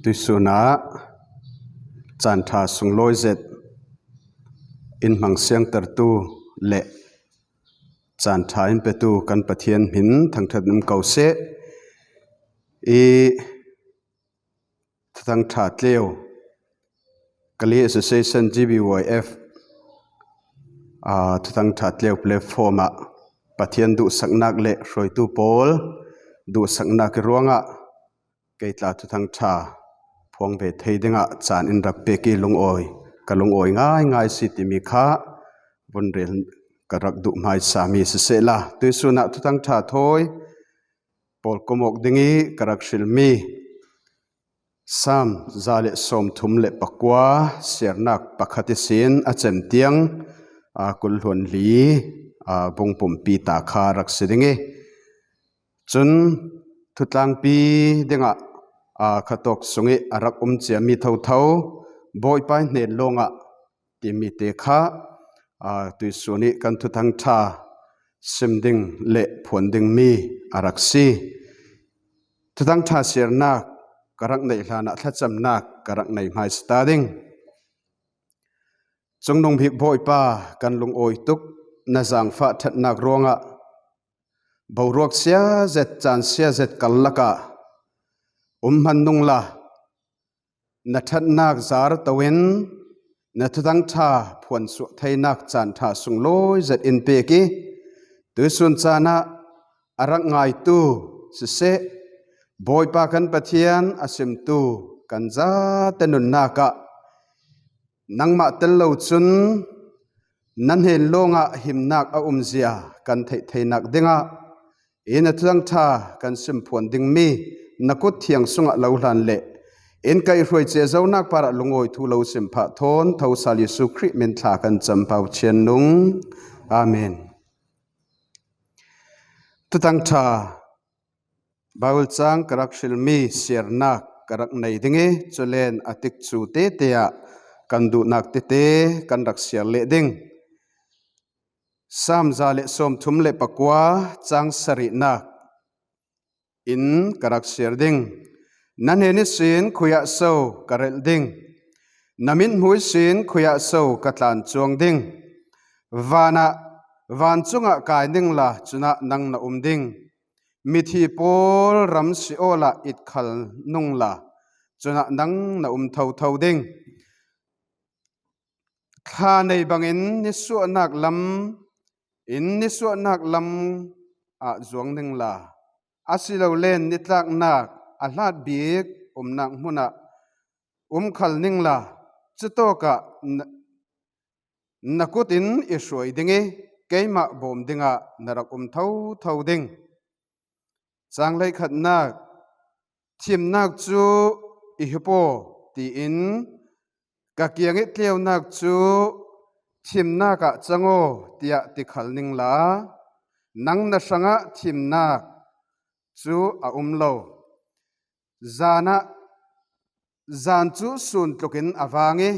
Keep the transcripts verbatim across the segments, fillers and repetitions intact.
Tuisunah caan ṭha sunglawi zet in hmang siangtertu le caan ṭha in petu kan Pathian hmin thangṭhat in um ko seh. I Thuthang Ṭha Tleu, Kali Association, G B Y F, aa, Thuthang Ṭha Tleu platform ah Pathian duhsaknak le hruaitu pawl duhsaknak i ruangah kei tla Thuthang Ṭha phuang ve thei dingah caan in rak pek i lungawi, ka lungawi ngaingai si timi kha vun rel ka rak duh hmaisa mi sisehla, tuisunah Thuthang Ṭha thawi pawlkom awk ding i ka rak hrilmi Sam za le sawmthum le pakua, siarnak pakhat ihsin a cem tiang, aa, kul hluan li, aa, vung pumpi ta kha rak si ding i, cun thutlangpi dingah, aa, khatawk sung i a rak um ciami thotho Bawipa i hnen lawngah timi te kha, aa, tuisun i kan Thuthang Ṭha sim ding le phuan dingmi a rak si. Thuthang Ṭha siarnak ka rak neih hlanah thlacamnak ka rak nei hmaisa ta ding. Cungnung bik Bawipa, kan lungawi tuk na zaangfah ṭhatnak ruangah boruak sia zet, caan sia zet karlakah um hman nungla, na ṭhatnak zar to in na Thuthang Ṭha phuansuah theinak caan ṭha sunglawi zet in pek i, tuisun caan ah a rak ngaitu siseh, Bawipa kan Pathian, a simtu kan zate nunnak ah nangmah tel lo cun na hnen lawngah himnak a umzia kan theih theinak dingah i na Thuthang Ṭha kan sim phuan dingmi na kut thiang sungah lo hlan le in kaihhruai cia zonak parah lungawi thu lo sim phah thawn thosal Jesuh Khrih min thla kan cam Pau Chian Nung. Amen. Thuthang Ṭha Baibal cang ka rak hrilmi siarnak ka rak nei ding i, culen a tikcu tete ah kan duhnak tete kan rak siar leh ding. Sam za le sawmthum le pakua cang sarihnak in ka rak siar ding. Na hnen ihsin khuiah so ka relh ding? Na mithmuh ihsin khuiah so ka tlan cuang ding? Vanah, vancungah kai ningla cunah nang na um ding. Mithi pawl ram Sheol ah it khal nungla cunah nang na um thotho ding. Thla nei bangin nisuahnak lam in nisuahnak lam ah zuang ningla, asilolen nitlaknak a hlat bik umnak hmunah um khal ningla, cutawkah na, na kut in i hruai ding i, keimah bawm dingah na rak um thotho ding. Cang hleikhatnak, thimnak cu i hup aw, tiin ka kiang i tleunak cu thimnak ah cang aw, tiah ti khal ningla, nang na hrangah thimnak cu a um lo. Zan ah, zan cu sun tlukin a vang i,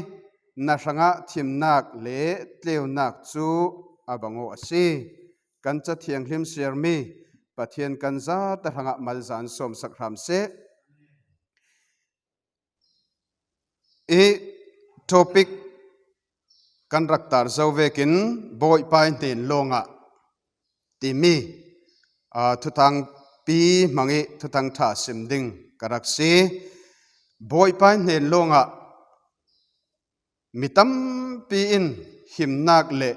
na hrangah thimnak le tleunak cu a bang aw a si. Kan Ca Thianghlim siarmi Pathian kan zate hrangah malzan sawmsak hram seh. I topic kan rak tar zo vekin Bawipa i hnen lawngah timi, aa, thuthangpi hmang i Thuthang Ṭha sim ding ka rak si. Bawipa i hnen lawngah mi tampi in himnak le,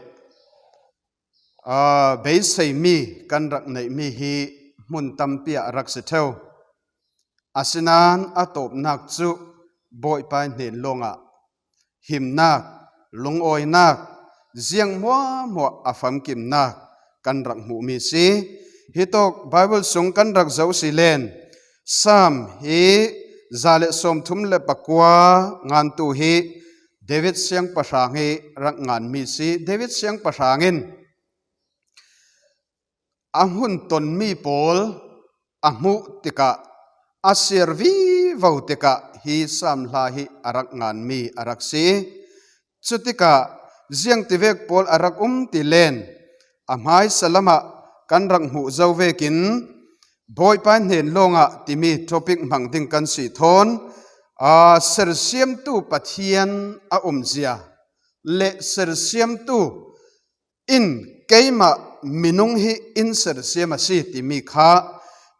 aa, beiseimi kan rak neihmi hi hmun tampi ah a rak si ṭheu. Asinain a tawpnak cu Bawipa i hnen lawngah himnak, lungawinak, ziang hmuahhmuah a famkimnak kan rak hmuhmi si. Hitawk Baibal sung kan rak zoh si len, Sam hi za le sawmthum le pakua ngantu hi David siangpahrang hi rak nganmi si. David siangpahrang in a hun tonmi pawl a hmuh tikah, a siar vivo tikah hi Sam hla hi a rak nganmi a rak si. Cutikah ziangtivek pawl a rak um ti len, a hmaisa lamah kan rak hmuh zo vekin Bawipa i hnen lawngah timi topic hmang ding kan si thawn, aa, sersiamtu Pathian a umzia le sersiamtu in keimah minung hi in sersiam a si timi kha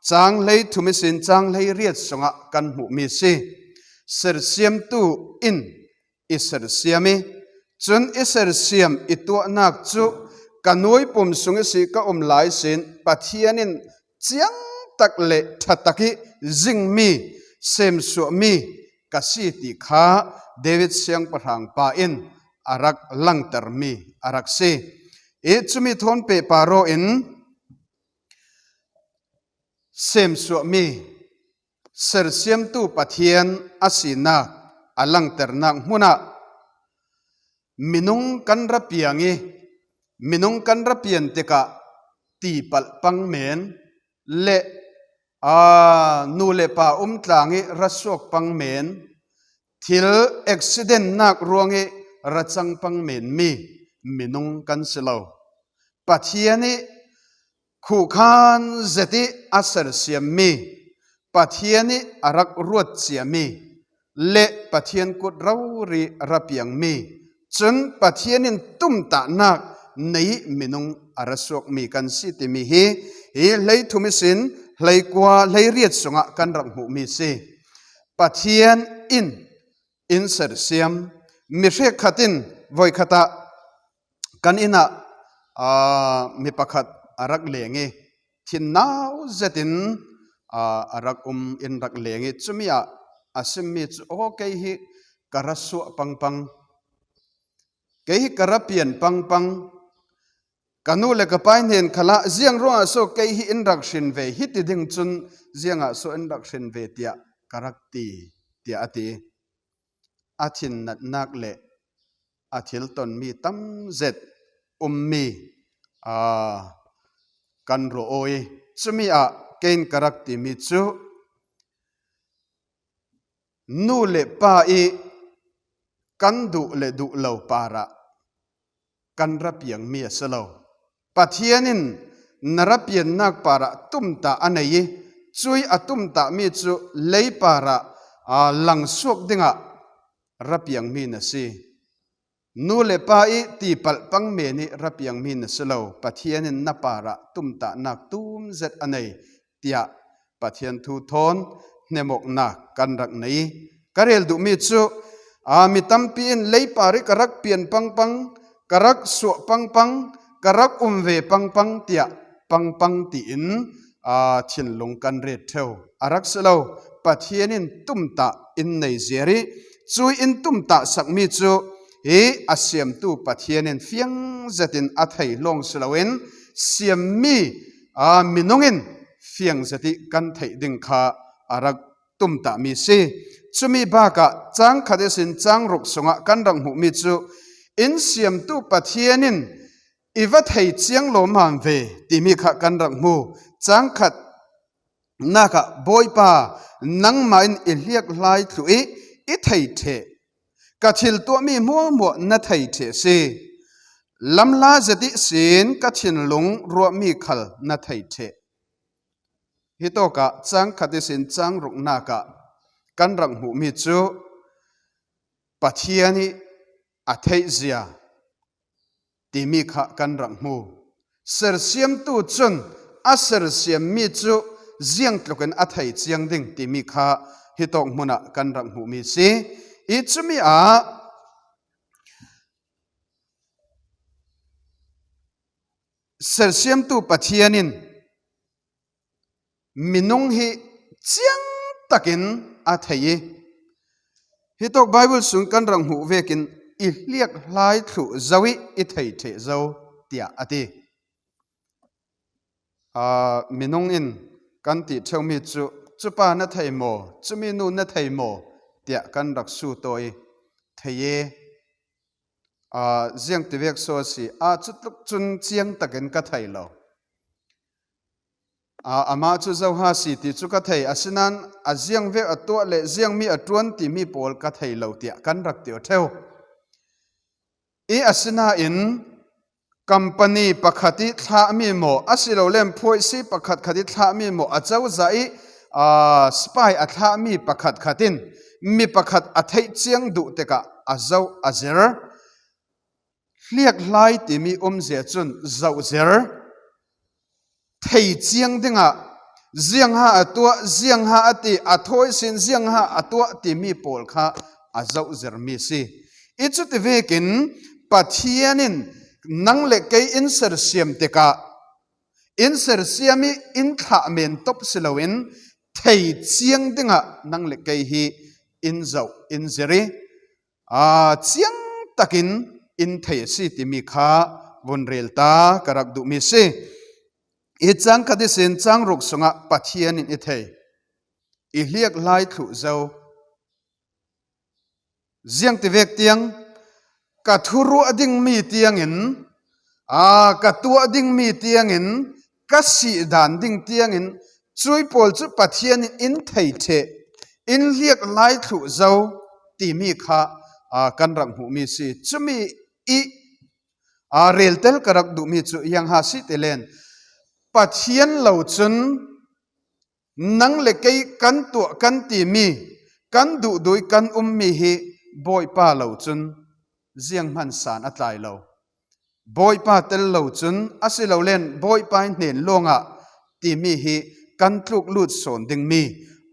chang hlei thum ihsin chang hlei riat sungah kan hmuhmi si. Sersiamtu in i sersiam i, cun i sersiam i tuahnak cu ka nuipum sung ihsi ka um lai sin Pathian in ciangtak le ṭhatak i zingmi, semsuahmi ka si ti kha David siangpahrang pa in a rak langtermi a rak si. I cumi thawn pehpar aw in semsuahmi, sersiamtu Pathian a sinak a langternak hmunah minung kan ra piang i, minung kan ra pian tikah tipalh pang men le, aa, nu le pa um tlang i ra suak pang men, thil accident nak ruang i ra cang pang menmi minung kan si lo. Pathian i khuhkhan zet i a sersiammi, Pathian i a rak ruat ciami le Pathian kut rori ra piangmi, cun Pathian in tumtahnak nei minung a ra suakmi kan si timi hi, hi hlei thum ihsin hlei kua hlei riat sungah kan rak hmuhmi si. Pathian in in sersiam, mi hrekkhat in voikhatah kan innah, aa, mi pakhat a rak leng i, thinnau zetin, aa, a rak um in rak leng i, cumi ah a simmi cu, aw, kei hi ka ra suah pangpang, kei hi ka ra pian pangpang, ka nu le ka pa hnen khalah, ziang ruangah so kei hi in rak hrin ve, hiti ding cun ziangah so in rak hrin ve tiah ka rak ti, tiah a ti. A thinnatnak le a thil tonmi tam zet ummi, aa, kan ruah aw i, cumi ah kein ka rak timi cu nu le pa i kan duh le duh lo parah kan ra piangmi a si lo. Pathian in na ra piannak parah tumtah a nei i, cui a tumtahmi cu lei parah, aa, langsuak dingah ra piangmi na si. Nu le pa i tipalh pang men i ra piangmi na si lo. Pathian in na parah tumtahnak tum zet a nei, tiah Pathian thu thawn hnemawknak kan rak nei. Ka rel duhmi cu, aa, mi tampi in lei par i ka rak pian pangpang, ka rak suah pangpang, ka rak um ve pangpang tiah pangpang tiin, aa, thinlung kan ret ṭheu. A rak si lo, Pathian in tumtah in nei ziar i, cui in tumtah sakmi cu hi a siamtu Pathian in fiang zetin a thei lawng si loin siammi, aa, minung in fiang zet i kan theih ding kha a rak tumtahmi si. Cumi bakah cang khat ihsin cang ruk sungah kan rak hmuhmi cu in siamtu Pathian in i va thei ciang lawmmam ve timi kha kan rak hmu. Cang khat nakah, Bawipa, nangmah in i hliakhlai thluh i i thei ṭheh. Ka thil tuahmi hmuahhmuah na thei ṭheh si. Lamhla zet ihsin ka thinlung ruahmi khal na thei ṭheh. Hitawkah cang khat ihsin cang ruknak ah kan rak hmuhmi cu Pathian i a theihzia timi kha kan rak hmu. Sersiamtu cun a sersiammi cu ziangtlukin a thei ciang ding timi kha hitawk hmunah kan rak hmuhmi si. I cumi ah sersiamtu Pathian in minung hi ciangtakin a thei i, hitawk Bible sung kan rak hmuh vekin i hliakhlai thluh zo i i thei ṭheh zo, tiah a ti. Aa, minung in kan ti ṭheumi cu, cupa na thei maw, cumi nu na thei maw, tiah kan rak sut aw i, thei e. Aa, ziangtivek so a si, aa, cutluk cun ciangtakin ka thei lo. Aa, amah cu Zoha si ti cu ka thei, asinain a ziangvek a tuah le ziangmi a ṭuan timi pawl ka thei lo, tiah kan rak ti aw ṭheu. I asinain company pakhat i thlahmi maw, asilole phuaisi pakhat khat i thlahmi maw, a cozah i, aa, spy a thlahmi pakhat khat in mi pakhat a theih ciang duh tikah a zoh a zir. Hliakhlai timi umzia cun zoh zir. Thei ciang dingah ziangha a tuah, ziangha a ti, a thawi sin ziangha a tuah timi pawl kha a zoh zirmi si. I cuti vekin Pathian in nang le kei in sersiam tikah in sersiam i in thlah men top si loin thei ciang dingah nang le kei hi in zoh in zir i, aa, ciang takin in thei a si timi kha vun rel ta ka rak duhmi si. I cang khat ihsin cang ruk sungah Pathian in i thei, i hliak lai thluh zo. Ziangti vek tiang, ka thuruah dingmi tiangin, aa, ka tuah dingmi tiangin, ka sih dan ding tiangin, cui pawl cu Pathian in in thei ṭheh, in hliak lai thluh zo timi kha, aa, kan rak hmuhmi si. Cumi i, aa, reltel ka rak duhmi cu iang ha si ti len, Pathian lo cun nang le kei kan tuah kan timi, kan duhdui kan ummi hi Bawipa lo cun zianghman san a tlai lo. Bawipa tel lo cun a si lo len Bawipa i hnen lawngah timi hi kan tluk lut sawn dingmi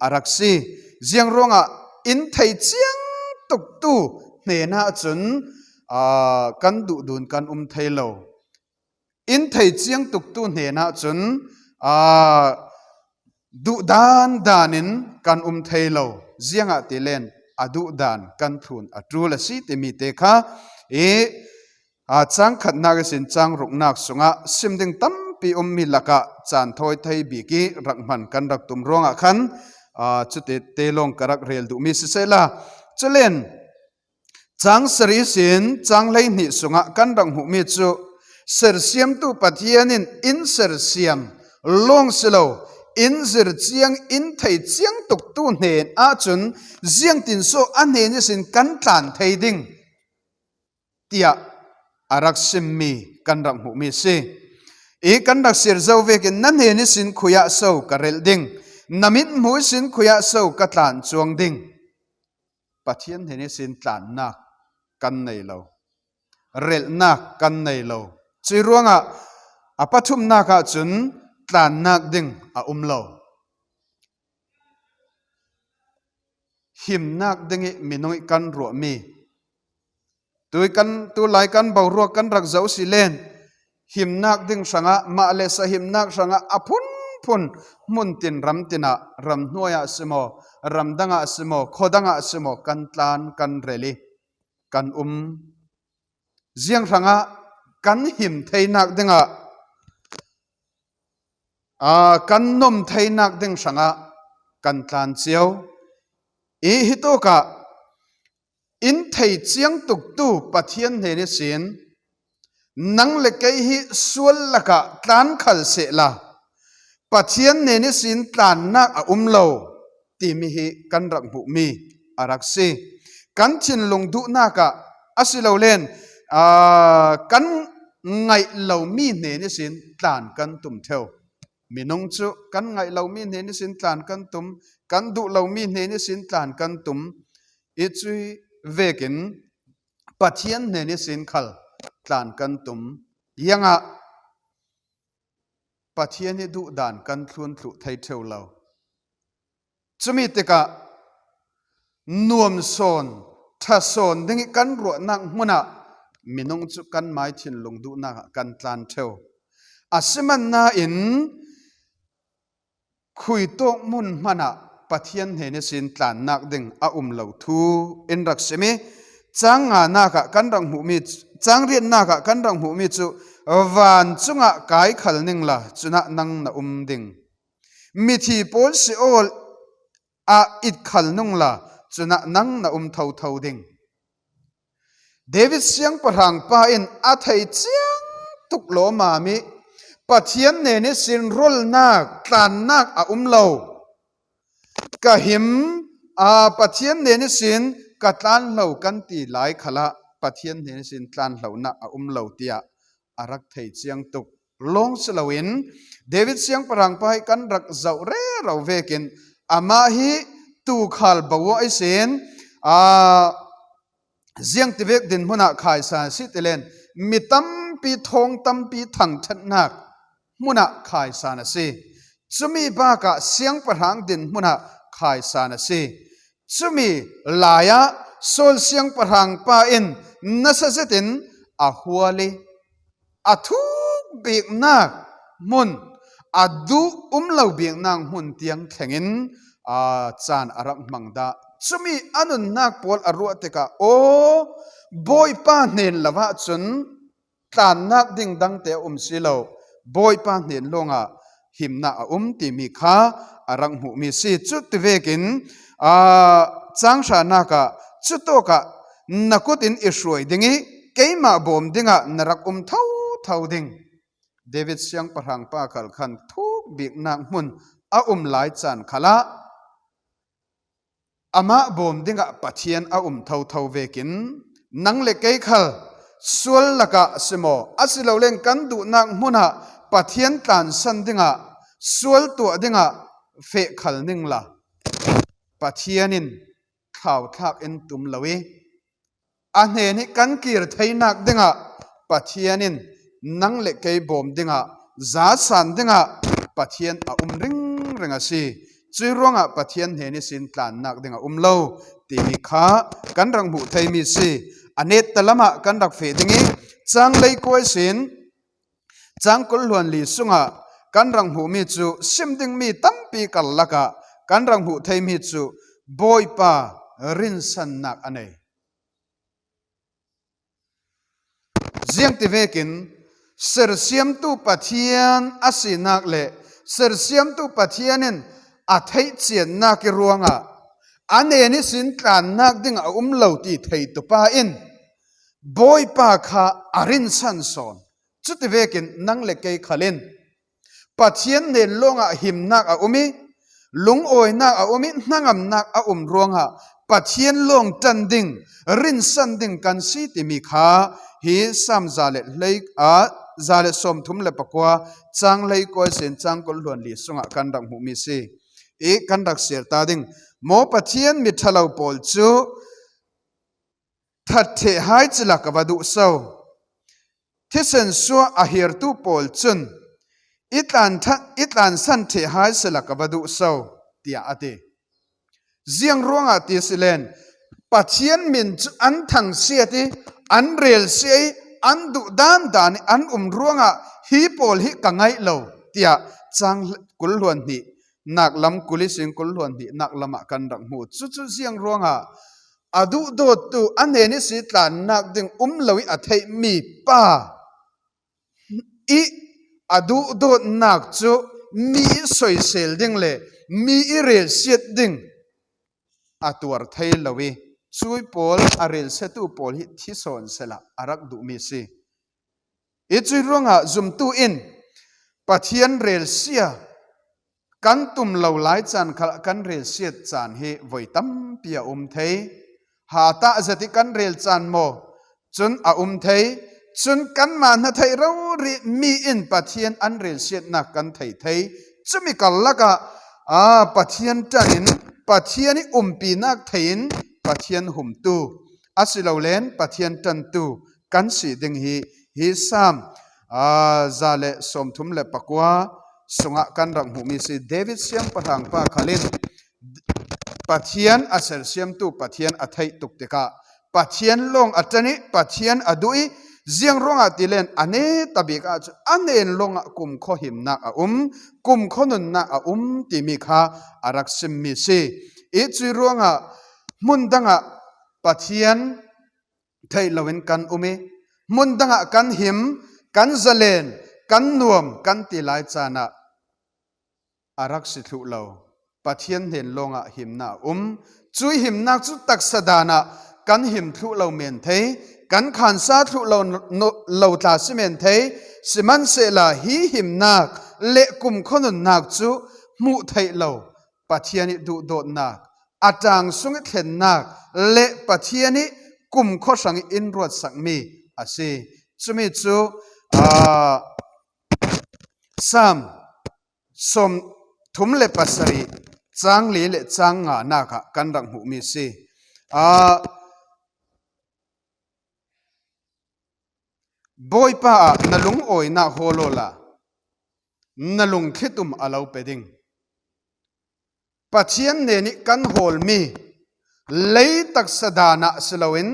a rak si. Ziang ruangah in thei ciang tuktu hnenah cun, aa, kan duhdun kan um thei lo. In thei ciang tuktu hnenah cun, aa, duhdan danin kan um thei lo. Ziangahtile a duhdan kan thlun a ṭul a si timi te kha i, aa, cang khatnak ihsin cang ruknak sungah sim ding tampi ummi lakah caan thawi thei bik i rak hman kan rak tum ruangah khan, aa, cuti te lawng ka rak rel duhmi sisehla, culen cang sarih ihsin cang hleihnih sungah kan rak hmuhmi cu sersiamtu Pathian in in sersiam lawng si lo, in zir ciang, in thei ciang tuktu hnen ahcun ziangtin so a hnen ihsin kan tlan thei ding tiah a rak simmi kan rak hmuhmi si. I kan rak sir zo vekin na hnen ihsin khuiah so ka relh ding, na mithmuh ihsin khuiah so ka tlan cuang ding. Pathian hnen ihsin tlannak kan nei lo, relhnak kan nei lo. Cui ruangah a pathumnak ahcun tlannak ding a um lo. Himnak ding i minung i kan ruahmi, tui kan, tulai kan boruak kan rak zoh si len, himnak ding hrangah, mah le sahimnak hrangah a phunphun hmun tin ram tinah, ram hnuai ah si maw, ram dangah si maw, khuadangah si maw, kan tlan kan rel i kan um. Ziang hrangah kan him theinak dingah, aa, kan nom theinak ding hrangah kan tlan cio. I hi tukah in thei ciang tuktu Pathian hnen ihsin nang le kei hi sual lakah tlan khal sehla Pathian hnen ihsin tlannak a um lo timi hi kan rak hmuhmi a rak si. Kan thinlung duhnak ah a si lo len, aa, kan ngaih lomi hnen ihsin tlan kan tum theu. Minung cu kan ngaih lomi hnen ihsin tlan kan tum, kan duh lomi hnen ihsin tlan kan tum. I cui vekin Pathian hnen ihsin khal tlan kan tum. Iangah Pathian i duhdan kan thlun thluh thei theu lo. Cumi tikah nuam sawn, ṭha sawn ding i kan ruahnak hmunah minung cu kan mai thinlung duhnak ah kan tlan theu. A si man nain khuitawk hmun hmanah Pathian hnen ihsin tlannak ding a um lo thu in rak sim i, cang nganak ah kan rak hmuhmi, cang riatnak ah kan rak hmuhmi cu, van cungah kai khal ningla, cunah nang na um ding. Mithi pawl Seol ah it khal nungla, cunah nang na um thotho ding. David siangpahrang pa in a thei ciang tuk lawmam i Pathian hnen ihsin rolnak, tlannak a um lo. Ka him, aa, Pathian hnen ihsin ka tlan hlo kan ti lai khalah Pathian hnen ihsin tlan hlonak a um lo tiah a rak thei ciang tuk lawng si loin David siangpahrang pa hi kan rak zoh rero vekin amah hi tukhal bo aw ihsin, a, ziangtivek dinhmunah khaisan a si ti len, mi tampi, thawng tampi thangṭhatnak hmunah khaisan a si. Cumi bakah siangpahrang dinhmunah khaisan a si. Cumi lai-ah Saul siangpahrang pa in nasa zetin a hual i, a thuk biknak hmun, a duh um lo biknak hmun tiang thlengin, aa, caan a rak hmang dah. Cumi a nunnak pawl a ruah tikah, aw, Bawipa hnen lo ahcun tlannak ding dangte a um si lo, Bawipa hnen lawngah himnak a um timi kha a rak hmuhmi si. Cuti vekin, aa, cang hranak ah, cutawkah na kut in i hruai ding i, keimah bawm dingah na rak um thotho ding. David siangpahrang pa khal khan thuk biknak hmun a um lai caan khalah amah bawm dingah Pathian a um thotho vekin, nang le kei khal sual lakah si maw, asilolen kan duhnak hmunah Pathian tlansan dingah, sual tuah dingah feh khal ningla, Pathian in thlauthlak in tum lo i, a hnen hi kan kir theinak dingah Pathian in nang le kei bawm dingah, zasan dingah Pathian a um ringring a si. Cui ruangah Pathian hnen ihsin tlannak ding a um lo timi kha kan rak hmuh theimi si. A netta lamah kan rak feh ding i, cang leikua ihsin cang kul hluan li sungah kan rak hmuhmi cu, sim dingmi tampi karlak ah kan rak hmuh theimi cu Bawipa rinsannak a nei. Ziangtivekin sersiamtu Pathian a sinak le sersiamtu Pathian in a theihciannak i ruangah a hnen ihsin tlannak ding a um lo ti theitu pa in Bawipa kha a rinsan sawn. Cuti vekin nang le kei khal in Pathian hnen lawngah himnak a um i, lungawinak a um i, hnangamnak a um ruangah Pathian lawng ṭan ding, rinsan ding kan si timi kha hi Sam za le hlei, a, za le sawmthum le pakua, cang leikua ihsin cang kul hluan li sungah kan rak hmuhmi si. I kan rak siar ta ding. Maw Pathian miṭhalo pawl cu that ṭheh hai cila ka va duh so. Thisen suah a hirtu pawl cun i tlan ṭha-, i tlansan ṭheh hai sila ka va duh so, tiah a ti. Ziang ruangah ti si len, Pathian min cu an thangsiat i, an relsia i, an duh dandan i an um ruangah hi pawl hi ka ngaih lo, tiah cang kul hluan hnih nak lam, kul ihsin kul hluan hnih nak lamah kan rak hmu. Cucu ziang ruangah a duhdawttu a hnen ihsi tlannak ding um lo i a theihmi pa i a duhdawtnak cu mi i soisel ding le mi i relsiat ding a tuar thei lo i, cui pawl a relsiatu pawl hi thisawn sela a rak duhmi si. I cui ruangah zumtu in Pathian relsia kan tum lo lai caan khal kan relsiat caan hi voi tampi a um thei. Hatah zet i kan rel caan maw? Cun a um thei. Cun kanmah hna theih rori mi in Pathian an relsiatnak kan thei thei. Cumi karlak ah, aa, Pathian ṭan in, Pathian i umpinak thei in, Pathian humtu, asilolen Pathian ṭantu kan si ding hi, hi Sam, aa, za le sawmthum le pakua sungah kan rak hmuhmi si. David siangpahrang pa khal in Pathian a sersiamtu Pathian a theih tuk tikah Pathian lawng a ṭan i Pathian a duh i, ziang ruangah ti len a neta bik ahcun a hnen lawngah kumkhua himnak a um, kumkhua nunnak a um timi kha a rak simmi si. I cui ruangah hmun dangah Pathian theih loin kan um i, hmun dangah kan him, kan zalen, kan nuam, kan ti lai caan ah a rak si thluh lo. Pathian hnen lawngah himnak a um. Cui himnak cu taksa dan ah kan him thluh lo men thei, kan khansa thluh lo, no, lo tla si men thei, sihmanhsehla hi himnak le kumkhua nunnak cu hmuh theih lo. Pathian i duhdawtnak, a ṭang sung i thlennak le Pathian i kumkhua hrang i in ruatsakmi a si. Cumi cu, aa, Sam sawmthum le pasarih, chang li le chang nga nak ah kan rak hmuh mi si. Ah, Bawipa ah na lungawinak hawl awla, na lungthlitum a lo pe ding. Pathian hnen ih kan hawl mi, lei taksa dan ah si loin,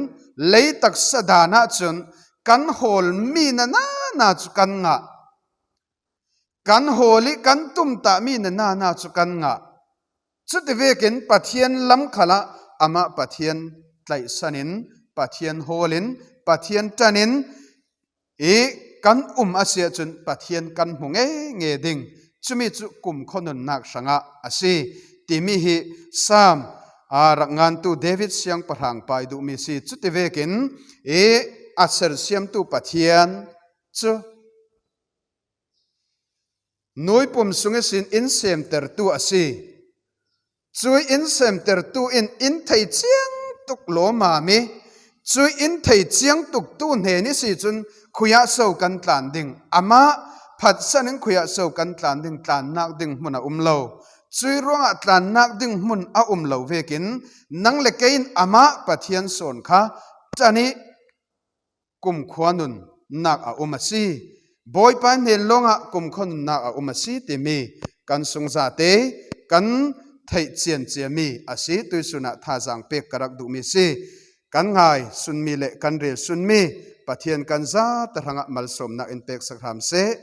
lei taksa dan ah cun kan hawl mi na nana cu kan ngah. Kan hawl ih kan tumtah mi na nana cu kan ngah. Cuti vekin Pathian lam khalah amah Pathian tlaihsan in, Pathian hawl in, Pathian ṭan in ih kan um a si ahcun Pathian kan hmu ngeingei ding. Cumi cu kumkhua nunnak hrangah a si timi hi Sam, aa, rak ngantu David siangpahrang pa ih duhmi si. Cuti vekin ih a sersiamtu Pathian cu nuipum sung ihsin in semtertu a si. Cui in semtertu in in thei ciang tuk lawmam ih, cui in thei ciang tuktu hnen ihsi cun khuiah so kan tlan ding? Amah phatsan in khuiah so kan tlan ding? Tlannak ding hmun a um lo. Cui ruangah tlannak ding hmun a um lo vekin nang le kei in amah Pathian sawn kha ṭan ih kumkhua nunnak a um a si. Bawipa hnen lawngah kumkhua nunnak a um a si timi kan sungzate kan theih cianciami a si. Tuihsun ah thazaang pek ka rak duhmi si. Kan ngai sunmi le kan rel sunmi Pathian kan zate hrangah malsawmnak in peksak hram seh.